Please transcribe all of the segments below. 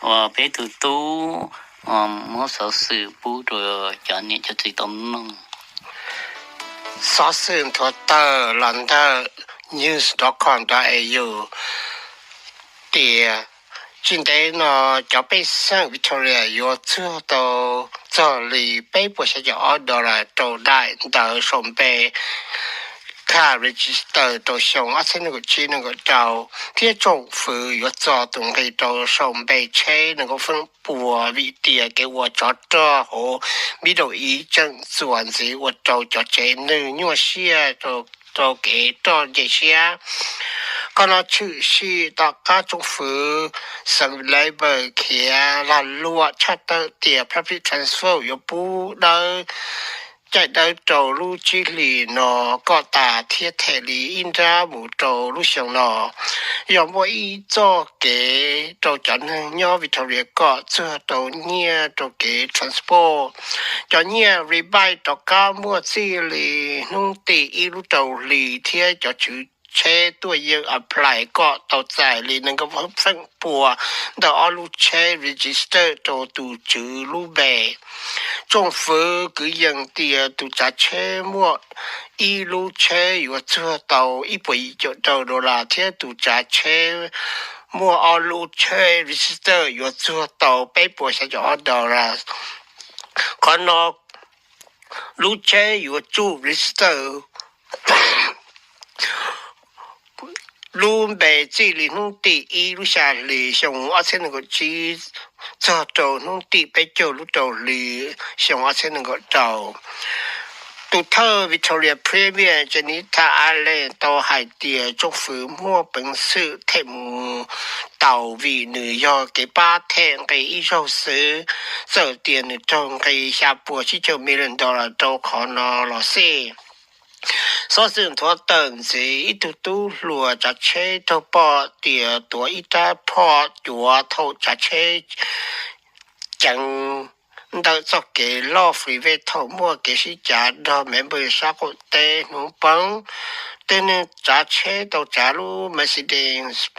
Uas peb tus tub muab xov xwm pub rau cov niam cov txiv tau mloog. Xov xwm nthuav tawm los ntawm news dot com dot A U tias tsis ntev no cov pej xeem Victoria yuav txuag tau txog li peb puas xya caum ob dollar rau daim ntawv sau npe, ka register rau xyoo ob txhiab nees nkaum tsib nees nkaum rau, thiab tsoom fwv yuav txo tus nqi rau sau npe tsheb nees nkaum feem pua vim tias kev ua tsov rog hauv Middle East tseem txuas ntxiv ua rau cov tsev neeg nyuaj siab rau kev roj nce siab. Qhov no tshwm sim tom qab tsoom fwv xeev Labor khiav lag luam tshaj tawm tias public transport yuav pub dawb, caij dawb rau lub tsib hlis no kom tas thiab them li ib nrab mus rau lub xyoo no. Yog muaj ib txoj kev rau cov neeg nyob Victoria kom txuag rau nyiaj rau kev transport. Cov nyiaj rebate rov qab muaj txij li hnub tim ib lub rau hli thiab cov tswv tsheb tuaj yeem apply kom tau txais li nees nkaum feem pua ntawm ob lub tsheb register rau tus tswv lub npe. Tsoom fwv kwv yees tias tus tsav tsheb muaj ib lub tsheb yuav txuag tau ib puas yim caum rau dollar thiab tus tsav tsheb muaj ob lub tsheb register yuav txuag tau peb puas xya caum ob dollar. Qhov no lub tsheb yuav tsum register lub npe txij li hnub tim ib lub xya hli xyoo ob txhiab nees nkaum tsib txog rau hnub tim peb caug lub rau hli xyoo ob txhiab nees nkaum rau. Tus thawj Victoria Premier Jacinta Allan tau hais tias tsoom fwv muaj peev xwm them mus taus vim nws yog kev pab them nqi ib zaug xwb, txawm tias nws raug nqi xya puas tsib caug million dollar rau qhov no los xij. Xov xwm nthuav tawm ntxiv ib tug tub hluas tsav tsheb raug pom tias tuav ib rab phom cuav thaum tsav tsheb ceev ntawm txoj kev loj freeway thaum muaj kev sib cav nrog Melbourne sab qaum teb hnub poob. Tus neeg tsav tsheb tau tsav lub Mercedes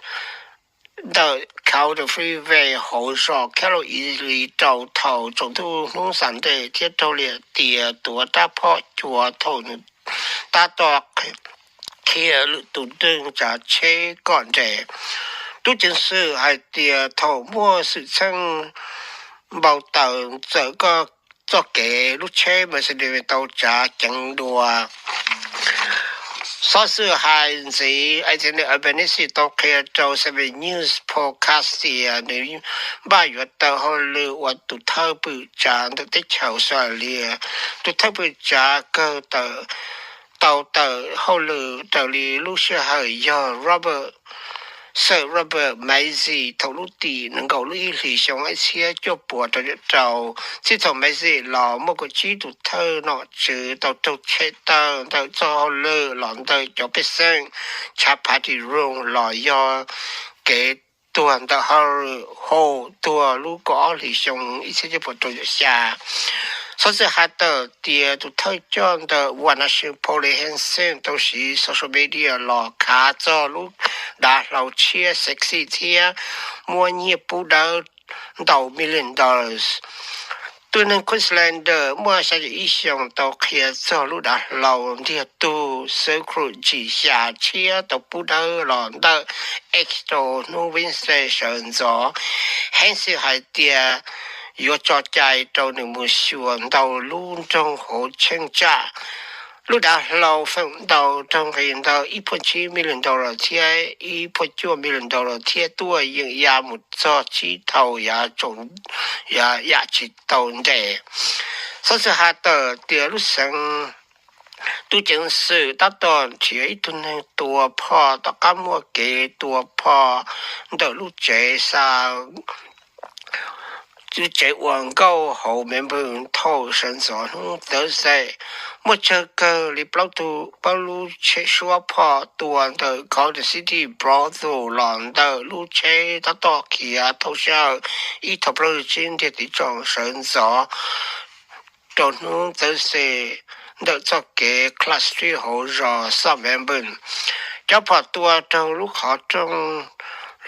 ntawm Calder Freeway hauv zos Cairns East rau thaum tsaus ntuj hnub Sunday thiab raug liam tias tuav rab phom cuav thaum nws tab tom qhia lwm tus neeg tsav tsheb kom nres. Tub ceev xwm hais tias thaum muaj xwm txheej npau taws txawm txoj kev lub tsheb Mercedes tau tsav ceev dua. Xov xwm hais ntxiv, Anthony Albanese tau qhia rau Seven News Podcast tias nws npaj yuav tawm hauj lwm ua tus thawj pwm tsav ntawm teb chaws Australia. Tus thawj pwm tsav kawg tau tawm hauj lwm raws li lub sij hawm yog Robert, Sir Robert Menzies thaum lub tim nees nkaum lub ib hlis xyoo ib txhiab cuaj puas rau caum rau. Txij thaum Menzies los muaj kaum tsib tus thawj nom tswv tau raug tshem tawm ntawm txoj hauj lwm los ntawm cov pej xeem chav party room los yog kev tuag ntawm hauj lwm hauv tuag lub kaum ob hlis xyoo ib txhiab cuaj puas rau caum xya. Xov xwm hais tawm tias tus thawj coj ntawm One Nation Pauline Hanson tau siv social media los khav txog lub dav hlau tshiab sexy thiab muaj nyiaj pub dawb ntau million dollars. Tus neeg Queenslander muaj xya caum ib xyoos tau qhia txog lub dav hlau ntiag tug Circle G xya tshiab tau pub dawb los ntawm X rau hnub Wednesday sawv ntxov. Hanson hais tias yuav tso cai rau nws mus xyuas ntau lub nroog hauv cheeb tsam. Lub dav hlau feem ntau raug nqi ntawm ib puas tsib million dollar thiab ib puas cuaj million dollar thiab tuaj yeem ya mus txog tsib thaum yav tsis tau nres. Xov xwm hais tawm tias lub xeev tub ceev xwm tab tom nrhiav ib tug neeg tua phom tom qab muaj kev tua phom ntawm lub tsev xa lub tsev ua nkauj hauv Melbourne thaum sawv ntxov hnub Thursday. Muaj tsawg kawg li plaub lub tshem suab phom tua ntawm Golden City Brothel los ntawm lub tsheb tab tom khiav thaum sij hawm ib thaum plaub caug tsib ntiag tib tsoom sawv ntxov rau hnub Thursday ntawm txoj kev Clark Street hauv zos South Melbourne. Cov phom tua raug lub qhov rooj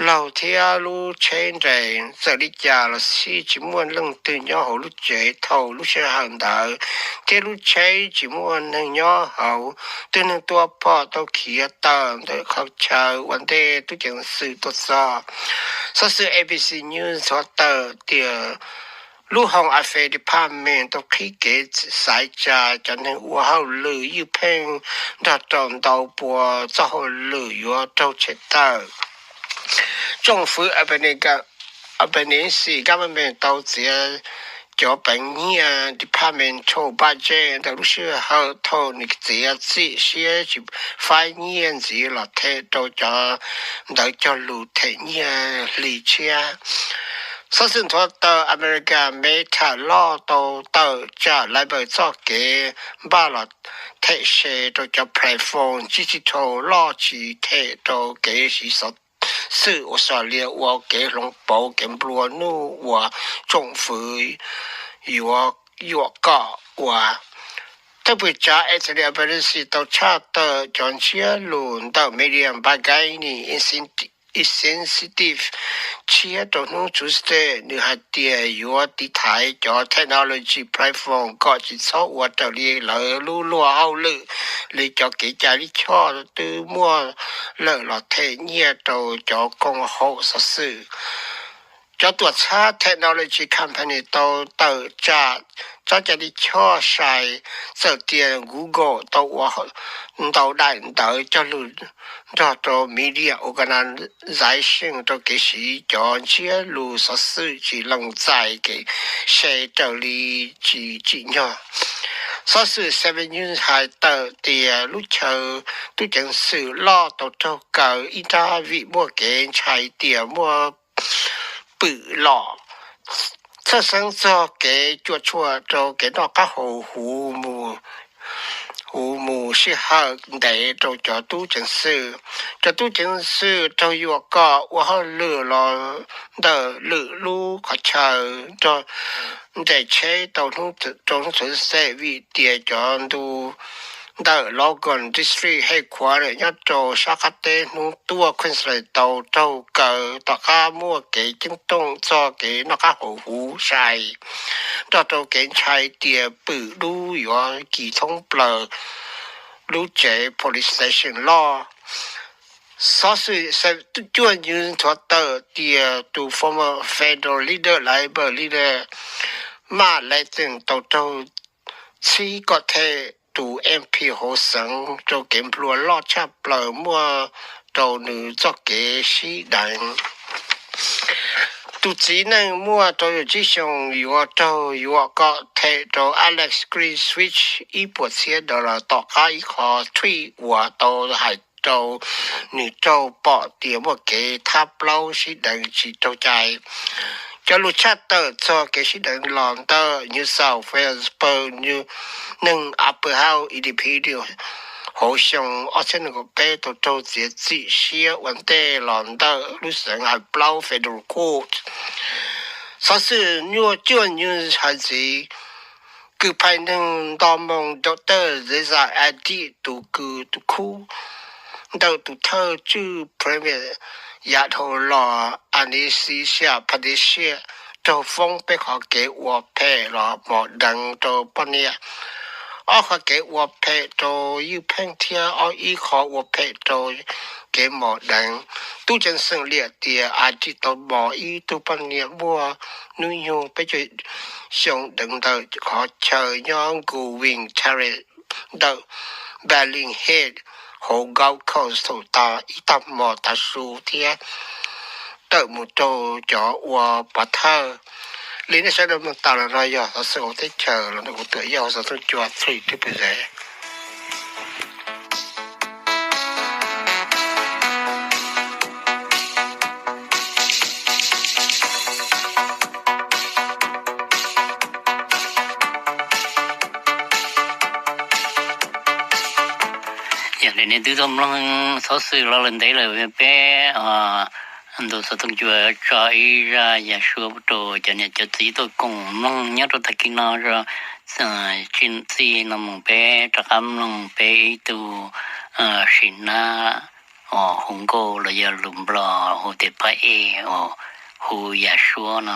laug thiab lub tsheb nres. Txawm li cas los xij tsis muaj leej twg nyob hauv lub tsev thaum lub sij hawm ntawd, thiab lub tsheb tsis muaj neeg nyob hauv. Tus neeg tua phom tau khiav tawm ntawm qhov chaw ua ntej tub ceev xwm tuaj txog. Xov xwm A B C News nthuav tawm tias lub Home Affairs Department tau qhib kev xaiv tsa cov neeg ua hauj lwm ywj pheej nrog rau ntau pua txoj hauj lwm yuav raug tshem tawm. Tsoom fwv Albanese government tau txiav cov peev nyiaj departmental budget ntawm lub sij hawm thaum nws txiav txim siab tsis faib nyiaj ntxiv los them rau cov ntawv cog lus them nyiaj hli tshiab. Xov xwm nthuav tawm America Meta loj tau tawm tsam Labor txoj kev npaj los them se rau cov platform digital loj tsis them rau kev siv xov xwm Australia ua kev hloov pauv kev nplua nuj uas tsoom fwv yuav yuam kom ua. Thawj pwm tsav Anthony Albanese tau tshaj tawm cov ntsiab lus ntawm media npaj kaib ni insensitive tshiab rau hnub Tuesday. Nws hais tias yuav tiv thaiv cov technology platform kom tsis txhob ua raws li lawv lub luag hauj lwm li cov kev cai lij choj twb muaj lawm los them nyiaj rau cov koom haum xov xwm. Cov tuam txhab technology company tau tawm tsam txoj cai lij choj sai txawm tias Google tau ua ntau daim ntawv cog lus nrog rau media organization rau kev siv cov ntsiab lus xov xwm tsis loos txais kev se raws li tsis tsim nyog. Xov xwm Seven News hais tawm tias lub chaw tub ceev xwm loj tau raug kaw ib nrab vim muaj kev ntshai tias muaj pwm los txhawj xeeb txog kev cuam tshuam rau kev noj qab haus huv mus sij hawm ntev rau cov tub ceev xwm. Cov tub ceev xwm raug yuam kom ua hauj lwm los ntawm lwm lub qhov chaw nrog nres tsheb tau rau hnub Tuesday vim tias cov ntu ntawm Logan District headquarters nyob rau sab qab teb hnub tuaj Queensland tau raug kaw tom qab muaj kev ceeb toom txog kev noj qab haus huv sai nrog rau kev ntshai tias pwm dub yuav kis thoob plaws lub tsev police station loj. Xov xwm Cuaj News nthuav tawm tias tus former federal leader Labor leader Mark Latham tau raug txhib kom them tus M P hauv xeev rau kev nplua loj tshaj plaws muaj rau nws txoj kev sib deev. Tus txiv neej muaj rau caum tsib xyoos yuav raug yuam kom them rau Alex Greenwich ib puas txhiab dollar tom qab ib qho tweet uas tau hais rau nws raug pom tias muaj kev thab plaub sib deev tsis raug cai. Cov lus tshaj tawm txog kev sib deev los ntawm New South Wales pawg neeg Upper House Independent hauv xyoo ob txhiab nees nkaum peb tau raug txiav txim siab ua ntej los ntawm lub xeev hais plaub Federal Court. Xov xwm Cuaj News hais ntxiv, kws phais neeg nto moo Doctor Reza Abdi tus kws tus khub ntawm tus thawj tswj Premier yav dhau los Annastacia Palaszczuk raug foob peb qhov kev ua phem los mos deev rau poj niam, ob qhov kev ua phem rau ywj pheej thiab ob ib qho ua phem rau kev mos deev. Tub ceev xwm liam tias Abdi tau mos ib tug poj niam muaj hnub nyoog peb caug xyoo deev ntawm qhov chaw nyob Goodwin Terrace ntawm Ballin Head hauv Gold Coast thaum tas ib tag hmo tav su thiab tawm mus rau cov ua pov thawj. Li nej sawv daws mloog tas los no yog xov xwm hauv teb chaws los ntawm kuv Tuam Yaj hauv xov tooj cua txhij twb pw ze. Yog li nej twb tau mloog xov xwm los lawm ntev lawm, peb ntu xov tooj cua tso ib zaj yam suab rau cov niam cov txiv tuaj koom mloog nyob rau tag kis no. Txij no mus peb rov qab mloog peb ib tug sim nab uas hu nkauj los yog lus Nplog hu tias phab ej uas hu Yaj Suab no.